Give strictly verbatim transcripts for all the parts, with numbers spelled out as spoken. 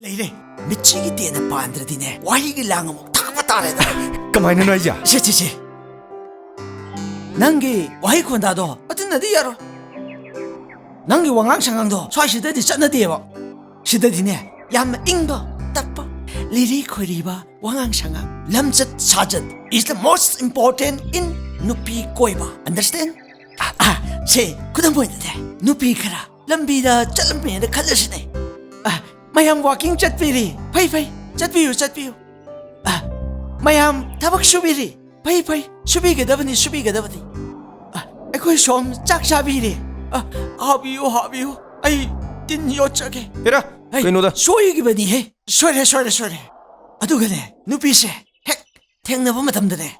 ꯂꯩꯔꯦ꯫ ꯃꯤꯠꯁꯤꯒꯤ ꯇꯦꯟꯅ ꯄꯥꯟꯗ꯭ꯔꯗꯤꯅꯦ, ꯋꯥꯍꯩꯒꯤ ꯂꯥꯡ ꯑꯃꯨꯛ ꯊꯥꯛꯄ ꯇꯥꯔꯦꯗ꯫ ꯀꯃꯥꯏꯅꯅꯣ ꯍꯥꯏꯁꯦ? ꯁꯦ, ꯁꯦ, ꯁꯦ꯫ ꯅꯪꯒꯤ ꯋꯥꯍꯩ ꯈꯣꯟꯗꯥꯗꯣ ꯑꯗꯨꯅꯗꯤ ꯌꯥꯔꯣꯏ꯫ ꯅꯪꯒꯤ ꯋꯥꯉꯥꯡ ꯁꯉꯥꯡꯗꯣ ꯁ꯭ꯋꯥꯏꯁꯤꯗꯗꯤ ꯆꯠꯅꯗꯦꯕ꯫ ꯁꯤꯗꯗꯤꯅꯦ, ꯌꯥꯝꯅ ꯏꯪꯕ, ꯇꯞꯄ, ꯂꯤꯔꯤ ꯈꯣꯏꯔꯤꯕ ꯋꯥꯉꯥꯡ ꯁꯉꯥꯡ, ꯂꯝꯆꯠ ꯁꯥꯖꯠ is the most important in ꯅꯨꯄꯤ ꯀꯣꯏꯕ꯫ Understand? ꯑ, ꯑ, ꯁꯦ, ꯈꯨꯗꯝ ꯑꯣꯏꯅꯅꯦ, ꯅꯨꯄꯤ ꯈꯔ ꯂꯝꯕꯤꯗ ꯆꯠꯂꯝꯃꯦꯅ ꯈꯜꯂꯁꯤꯅꯦ꯫ ꯑ, ꯃꯌꯥꯝ walking ꯆꯠꯄꯤꯔꯤ꯫ ꯐꯩ, ꯐꯩ, ꯆꯠꯄꯤꯌꯨ, ꯆꯠꯄꯤꯌꯨ꯫ ꯑ, ꯃꯌꯥꯝ ꯊꯕꯛ ꯁꯨꯕꯤꯔꯤ꯫ ꯐꯩ, ꯐꯩ, ꯁꯨꯕꯤꯒꯗꯕꯅꯤ, ꯁꯨꯕꯤꯒꯗꯕꯅꯤ꯫ ꯑ, ꯑꯩꯈꯣꯏ ꯁꯣꯝ ꯆꯥꯛ ꯆꯥꯕꯤꯔꯦ꯫ ꯑ, ꯍꯥꯎꯕꯤꯌꯨ, ꯍꯥꯎꯕꯤꯌꯨ꯫ ꯑꯩ ꯇꯤꯟ ꯌꯣꯠꯆꯒꯦ꯫ ꯍꯦꯔꯥ, ꯍꯩ, ꯀꯩꯅꯣꯗ? ꯁꯣꯏꯈꯤꯕꯅꯤꯍꯦ꯫ ꯁꯣꯏꯔꯦ, ꯁꯣꯏꯔꯦ, ꯁꯣꯏꯔꯦ꯫ ꯑꯗꯨꯒꯅꯦ, ꯅꯨꯄꯤꯁꯦ ꯍꯦꯛ ꯊꯦꯡꯅꯕ ꯃꯇꯝꯗꯅꯦ,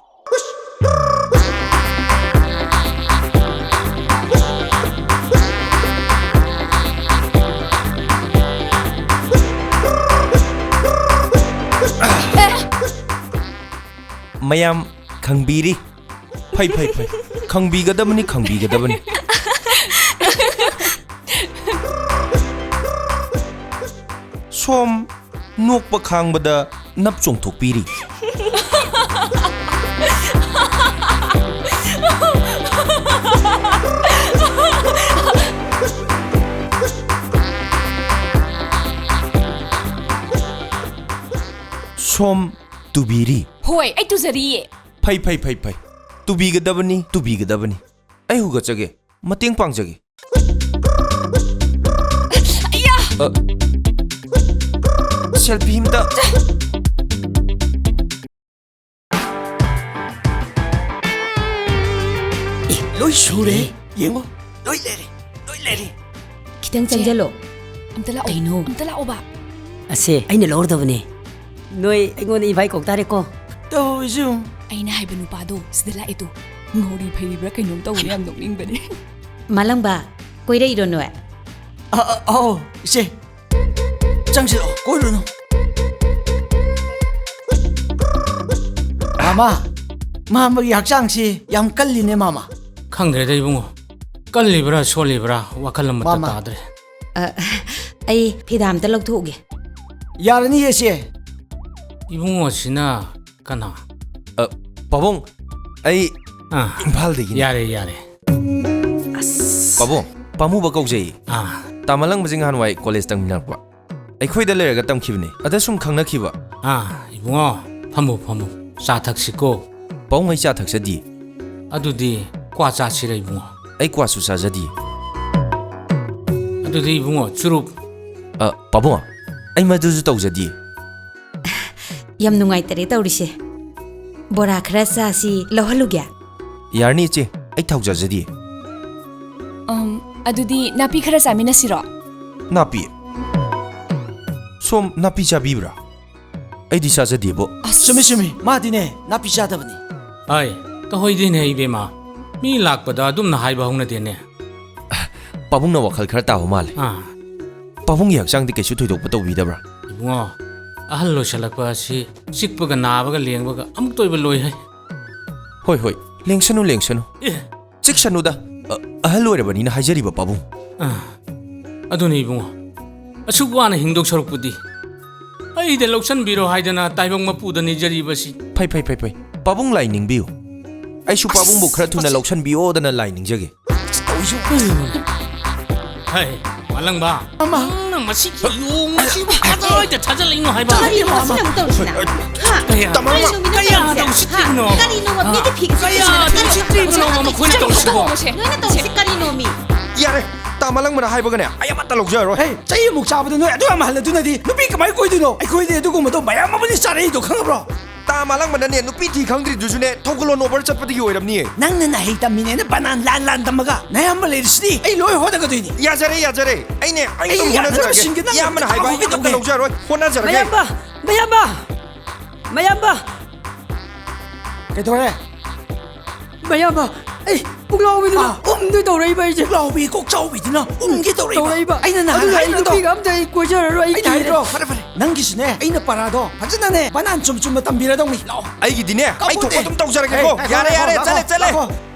ꯃꯌꯥꯝ ꯈꯪꯕꯤꯔꯤ꯫ ꯐꯩ, ꯐꯩ, ꯐꯩ꯫ ꯈꯪꯕꯤꯒꯗꯕꯅꯤ, ꯈꯪꯕꯤꯒꯗꯕꯅꯤ꯫ ꯁꯣꯝ ꯅꯣꯛꯄ ꯈꯥꯡꯕꯗ ꯅꯞ ꯆꯣꯡꯊꯣꯛꯄꯤꯔꯤ꯫ ꯁꯣꯝ ꯇꯨꯕꯤꯔꯤ꯫ ꯍꯣꯏ, ꯑꯩ ꯇꯨꯖꯔꯤꯌꯦ꯫ ꯐꯩ, ꯐꯩ, ꯐꯩ, ꯐꯩ꯫ ꯇꯨꯕꯤꯒꯗꯕꯅꯤ, ꯇꯨꯕꯤꯒꯗꯕꯅꯤ꯫ ꯑꯩ ꯍꯨꯒꯠꯆꯒꯦ, ꯃꯇꯦꯡ ꯄꯥꯡꯖꯒꯦ꯫ ꯑꯌꯥ! ꯑ, selfie ꯑꯝꯇ꯫ ꯑꯦ, ꯂꯣꯏ ꯁꯨꯔꯦ꯫ ꯑꯦ꯫ ꯌꯦꯡꯉꯣ, ꯂꯣꯏ ꯂꯩꯔꯦ, ꯂꯣꯏ ꯂꯩꯔꯦ꯫ ꯈꯤꯇꯪ ꯆꯦ, ꯆꯪꯖꯜꯂꯣ꯫ ꯑꯝꯇ ꯂꯥꯛꯑꯣ꯫ ꯀꯩꯅꯣ? ꯑꯝꯇ ꯂꯥꯛꯑꯣꯕ꯫ ꯑꯁꯦ, ꯑꯩꯅ ꯂꯧꯔꯗꯕꯅꯦ꯫ ꯅꯣꯏ ꯑꯩꯉꯣꯟꯗ ꯏꯚꯥꯏ ꯀꯧ ꯇꯥꯔꯦꯀꯣ꯫ ꯇꯧꯔꯤꯁꯤ ꯌꯦꯡꯉꯨ꯫ ꯑꯩꯅ ꯍꯥꯏꯕ ꯅꯨꯄꯥꯗꯣ ꯁꯤꯗ ꯂꯥꯛꯑꯦ ꯇꯨ꯫ ꯉꯧꯔꯤ ꯐꯩꯔꯤꯕ꯭ꯔꯥ ꯀꯩꯅꯣꯝ ꯇꯧꯕꯅꯦ, ꯌꯥꯝ ꯅꯣꯛꯅꯤꯡꯕꯅꯦ꯫ ꯃꯥꯂꯪꯕ, ꯀꯣꯏꯔꯛꯏꯔꯣ ꯅꯣꯏ? ꯑ, ꯑ, ꯑꯧ, ꯏꯆꯦ꯫ ꯆꯪꯁꯤꯜꯂꯛꯑꯣ, ꯀꯣꯏꯔꯨꯅꯨ꯫ ꯃꯥꯃꯥ, ꯃꯥꯝꯃꯒꯤ ꯍꯛꯆꯥꯡꯁꯤ ꯌꯥꯝ ꯀꯜꯂꯤꯅꯦ, ꯃꯥꯃꯥ꯫ ꯈꯪꯗ꯭ꯔꯦꯗ ꯏꯕꯨꯡꯉꯣ, ꯀꯜꯂꯤꯕ꯭ꯔꯥ ꯁꯣꯜꯂꯤꯕ꯭ꯔꯥ ꯋꯥꯈꯜ ꯑꯃꯠꯇ ꯃꯥꯃꯥ꯫ ꯇꯥꯗ꯭ꯔꯦ꯫ ꯑ, ꯑꯩ ꯐꯤꯗꯥ ꯑꯝꯇ ꯂꯧꯊꯣꯛꯎꯒꯦ꯫ ꯌꯥꯔꯅꯤꯌꯦ, ꯁꯦ꯫ ꯏꯕꯨꯡꯉꯣꯁꯤꯅ ꯀꯅꯥ? ꯑ, ꯄꯥꯕꯨꯡ, ꯑꯩ ꯑꯥ, ꯏꯝꯐꯥꯜꯗꯒꯤꯅꯤ꯫ ꯌꯥꯔꯦ, ꯌꯥꯔꯦ꯫ ꯑꯁ꯫ ꯄꯥꯕꯨꯡ, ꯄꯥꯃꯨꯕ ꯀꯧꯖꯩ꯫ ꯑꯥ꯫ ꯇꯥꯃꯂꯪꯕꯁꯦ ꯉꯍꯥꯟꯋꯥꯏ ꯀꯣꯂꯦꯖ ꯇꯝꯃꯤꯟꯅꯔꯛꯄ꯫ ꯑꯩꯈꯣꯏꯗ ꯂꯩꯔꯒ ꯇꯝꯈꯤꯕꯅꯦ꯫ ꯑꯗ ꯁꯨꯝ ꯈꯪꯅꯈꯤꯕ꯫ ꯑꯥ, ꯏꯕꯨꯡꯉꯣ, ꯐꯝꯃꯨ, ꯐꯝꯃꯨ꯫ ꯆꯥ ꯊꯛꯁꯤꯀꯣ꯫ ꯄꯥꯕꯨꯡ, ꯑꯩ ꯆꯥ ꯊꯛꯆꯗꯦ꯫ ꯑꯗꯨꯗꯤ ꯀ꯭ꯋꯥ ꯆꯥꯁꯤꯔ, ꯏꯕꯨꯡꯉꯣ? ꯑꯩ ꯀ꯭ꯋꯥꯁꯨ ꯆꯥꯖꯗꯦ꯫ ꯑꯗꯨꯗꯤ, ꯏꯕꯨꯡꯉꯣ, ꯆꯨꯔꯨꯞ? ꯑ, ꯄꯥꯕꯨꯡ, ꯑꯩ ꯃꯗꯨꯁꯨ ꯇꯧꯖꯗꯦ꯫ ꯌꯥꯝ ꯅꯨꯡꯉꯥꯏꯇꯔꯦ ꯇꯧꯔꯤꯁꯦ꯫ ꯕꯣꯔꯥ ꯈꯔ ꯆꯥꯁꯤ, ꯂꯧꯍꯜꯂꯨꯒꯦ? ꯌꯥꯔꯅꯤ, ꯏꯆꯦ, ꯑꯩ ꯊꯥꯎ ꯆꯥꯖꯗꯦ꯫ ꯑꯝ, ꯑꯗꯨꯗꯤ ꯅꯥꯄꯤ ꯈꯔ ꯆꯥꯃꯤꯟꯅꯁꯤꯔꯣ? ꯅꯥꯄꯤ? ꯁꯣꯝ ꯅꯥꯄꯤ ꯆꯥꯕꯤꯕ꯭ꯔꯥ? ꯑꯩꯗꯤ ꯆꯥꯖꯗꯦꯕꯣ꯫ ꯑꯁ꯫ ꯆꯨꯝꯃꯤ, ꯆꯨꯝꯃꯤ꯫ ꯃꯥꯗꯤꯅꯦ, ꯅꯥꯄꯤ ꯆꯥꯗꯕꯅꯤ꯫ ꯍꯥꯏ, ꯇꯧꯍꯩꯗꯦꯅꯦ, ꯏꯕꯦꯝꯃ꯫ ꯃꯤ ꯂꯥꯛꯄꯗ ꯑꯗꯨꯝꯅ ꯍꯥꯏꯕ ꯍꯧꯅꯗꯦꯅꯦ꯫ ꯄꯥꯕꯨꯡꯅ ꯋꯥꯈꯜ ꯈꯔ ꯇꯥꯕ ꯃꯥꯜꯂꯦ꯫ ꯑꯥ꯫ ꯄꯥꯕꯨꯡꯒꯤ ꯍꯛꯆꯥꯡꯗꯤ ꯀꯩꯁꯨ ꯊꯣꯏꯗꯣꯛꯄ ꯇꯧꯕꯤꯗꯕ꯭ꯔꯥ? ꯏꯕꯨꯡꯉꯣ, ꯑꯍꯜ ꯑꯣꯏꯁꯜꯂꯛꯄ ꯑꯁꯤ ꯆꯤꯛꯄꯒ ꯅꯥꯕꯒ ꯂꯦꯡꯕꯒ ꯑꯃꯨꯛꯇ ꯑꯣꯏꯕ ꯂꯣꯏ ꯍꯥꯏ꯫ ꯍꯣꯏ, ꯍꯣꯏ, ꯂꯦꯡꯁꯅꯨ, ꯂꯦꯡꯁꯅꯨ꯫ ꯑꯦ꯫ ꯆꯤꯛꯁꯅꯨꯗ, ꯑ-, ꯑꯍꯜ ꯑꯣꯏꯔꯕꯅꯤꯅ ꯍꯥꯏꯖꯔꯤꯕ, ꯄꯥꯕꯨꯡ꯫ ꯑ, ꯑꯗꯨꯅꯤ ꯏꯕꯨꯡꯉꯣ, ꯑꯁꯨꯛ ꯋꯥꯅ ꯍꯤꯡꯗꯧ ꯁꯔꯨꯛꯄꯨꯗꯤ ꯑꯩꯗ ꯂꯧꯁꯟꯕꯤꯔꯣ ꯍꯥꯏꯗꯅ ꯇꯥꯏꯕꯪ ꯃꯄꯨꯗ ꯅꯤꯖꯔꯤꯕꯁꯤ꯫ ꯐꯩ, ꯐꯩ, ꯐꯩ, ꯐꯩ꯫ ꯄꯥꯕꯨꯡ ꯂꯥꯏ ꯅꯤꯡꯕꯤꯌꯨ꯫ ꯑꯩꯁꯨ ꯄꯥꯕꯨꯡꯕꯨ ꯈꯔ ꯊꯨꯅ ꯑꯁ꯫ ꯂꯧꯁꯟꯕꯤꯌꯣꯗꯅ ꯂꯥꯏ ꯅꯤꯡꯖꯒꯦ꯫ ꯍꯩ, ꯃꯥꯂꯪꯕ, ꯑꯃ꯫ ꯅꯪꯅ ꯃꯁꯤꯒꯤ ꯌꯣꯡ ꯑꯁꯤꯕꯨ ꯀꯗꯥꯏꯗ ꯊꯥꯖꯤꯜꯂꯛꯏꯅꯣ ꯍꯥꯏꯕ? ꯀꯔꯤꯅꯣ ꯃꯁꯤꯅ ꯑꯃꯨꯛ ꯇꯧꯔꯤꯁꯤꯅ? ꯍꯥ? ꯀꯌꯥ? ꯀꯔꯤꯅꯣ ꯃꯤꯅ ꯀꯌꯥ ꯇꯧꯔꯤꯁꯤꯅ? ꯇꯧꯁꯤꯠꯇ꯭ꯔꯤꯕꯅꯣ? ꯍꯥ? ꯀꯔꯤꯅꯣ ꯃꯤꯒꯤ ꯐꯤꯒ ꯀꯌꯥ ꯁꯨꯠꯇ꯭ꯔꯤꯁꯤꯅ? ꯇꯧꯁꯤꯠꯇ꯭ꯔꯤꯕꯅꯣ ꯃꯈꯣꯏꯅ ꯇꯧꯔꯤꯁꯤꯕꯣ? ꯅꯣꯏꯅ ꯇꯧꯔꯤꯁꯤ ꯀꯔꯤꯅꯣ ꯃꯤ? ꯌꯥꯔꯦ, ꯇꯥ ꯃꯥꯂꯪꯕꯅ ꯍꯥꯏꯕꯒꯅꯦ, ꯑꯩ ꯑꯃꯠꯇ ꯂꯧꯖꯔꯔꯣꯏ꯫ ꯍꯦ, ꯆꯍꯤ ꯑꯃꯨꯛ ꯆꯥꯕꯗ ꯅꯣꯏ ꯑꯗꯨ ꯌꯥꯝ ꯍꯜꯂꯗꯨꯅꯗꯤ ꯅꯨꯄꯤ ꯀꯃꯥꯏꯅ ꯀꯣꯏꯗꯣꯏꯅꯣ? ꯑꯩꯈꯣꯏꯗꯤ ꯑꯗꯨꯒꯨꯝꯕꯗꯣ ꯃꯌꯥꯝ ꯑꯃꯅꯤ ꯆꯥꯔꯛꯏꯗꯣ, ꯈꯪꯉꯕ꯭ꯔꯣ? ꯇꯥ ꯃꯥꯂꯪꯕꯅꯅꯦ ꯅꯨꯄꯤ ꯊꯤ ꯈꯪꯗ꯭ꯔꯤꯗꯨꯁꯨꯅꯦ ꯊꯧꯒꯜꯂꯣꯟ over ꯆꯠꯄꯗꯒꯤ ꯑꯣꯏꯔꯝꯅꯤꯌꯦ꯫ ꯅꯪꯅ ꯅꯍꯩ ꯇꯝꯃꯤꯅꯦꯅ ꯕꯅꯥꯟ ꯂꯥꯟ ꯂꯥꯟ ꯇꯝꯃꯒ ꯅꯌꯥꯝꯕ ꯂꯩꯔꯤꯁꯤꯗꯤ ꯑꯩ ꯂꯣꯏ ꯍꯣꯠꯅꯒꯗꯣꯏꯅꯤ꯫ ꯌꯥꯖꯔꯦ, ꯌꯥꯖꯔꯦ꯫ ꯑꯩꯅꯦ, ꯑꯩ ꯑꯩ ꯑꯗꯨꯝ ꯌꯥꯅꯕ ꯍꯣꯠꯅꯖꯔꯒꯦ꯫ ꯁꯤꯟꯒꯦ, ꯅꯪ ꯏꯌꯥꯝꯕꯅ ꯍꯥꯏꯕ ꯑꯩ ꯇꯧꯍꯧꯒꯦ ꯑꯃꯠꯇ ꯇꯧꯒꯦ꯫ ꯂꯧꯖꯔꯣꯏ꯫ ꯍꯣꯠꯅꯖꯔꯒꯦ꯫ ꯃꯌꯥꯝꯕ! ꯃꯌꯥꯝꯕ! ꯃꯌꯥꯝꯕ! ꯀꯩꯗꯧꯔꯦ? ꯃꯌꯥꯝꯕ, ꯑꯩ ꯄꯨꯛꯂꯥꯎꯕꯤꯗꯨꯅ ꯑꯥ꯫ ꯎꯝꯗꯣꯏ ꯇꯧꯔꯛꯏꯕ ꯑꯩꯁꯦ꯫ ꯄꯨꯛꯂꯥꯎꯕꯤ ꯀꯣꯛꯆꯥꯎꯕꯤꯗꯨꯅ ꯎꯝꯒꯦ ꯇꯧꯔꯛꯏꯕ꯫ ꯇꯧꯔꯛꯏꯕ꯫ ꯑꯩꯅ ꯅꯍꯥꯟ ꯑꯗꯨꯅ ꯑꯩ ꯍꯥꯏꯗ꯭ꯔꯣ? ꯅꯨꯄꯤꯒ ꯑꯝꯇ ꯑꯩ ꯀꯣꯏꯖꯔꯔꯣꯏ, ꯑꯩ ꯑꯩꯅ ꯀꯤꯔꯦ꯫ ꯍꯥꯏꯗ꯭ꯔꯣ? ꯐꯔꯦ, ꯐꯔꯦ꯫ ꯅꯪꯒꯤꯁꯨꯅꯦ, ꯑꯩꯅ ꯄꯔꯥꯗꯣ ꯐꯖꯅꯅꯦ, ꯕꯅꯥꯟ ꯆꯨꯝ ꯆꯨꯝꯅ ꯇꯝꯕꯤꯔꯗꯧꯅꯤ꯫ ꯂꯥꯛꯑꯣ꯫ ꯑꯩꯒꯤꯗꯤꯅꯦ, ꯑꯩ ꯀꯥꯄꯣꯛꯇꯦ꯫ ꯊꯣꯛꯄ ꯑꯗꯨꯝ ꯇꯧꯖꯔꯒꯦꯀꯣ꯫ ꯍꯦ, ꯍꯦ, ꯌꯥꯔꯦ, ꯂꯥꯛꯑꯣ, ꯌꯥꯔꯦ, ꯂꯥꯛꯑꯣ, ꯆꯠꯂꯦ, ꯆꯠꯂꯦ꯫ ꯂꯥꯛꯑꯣ꯫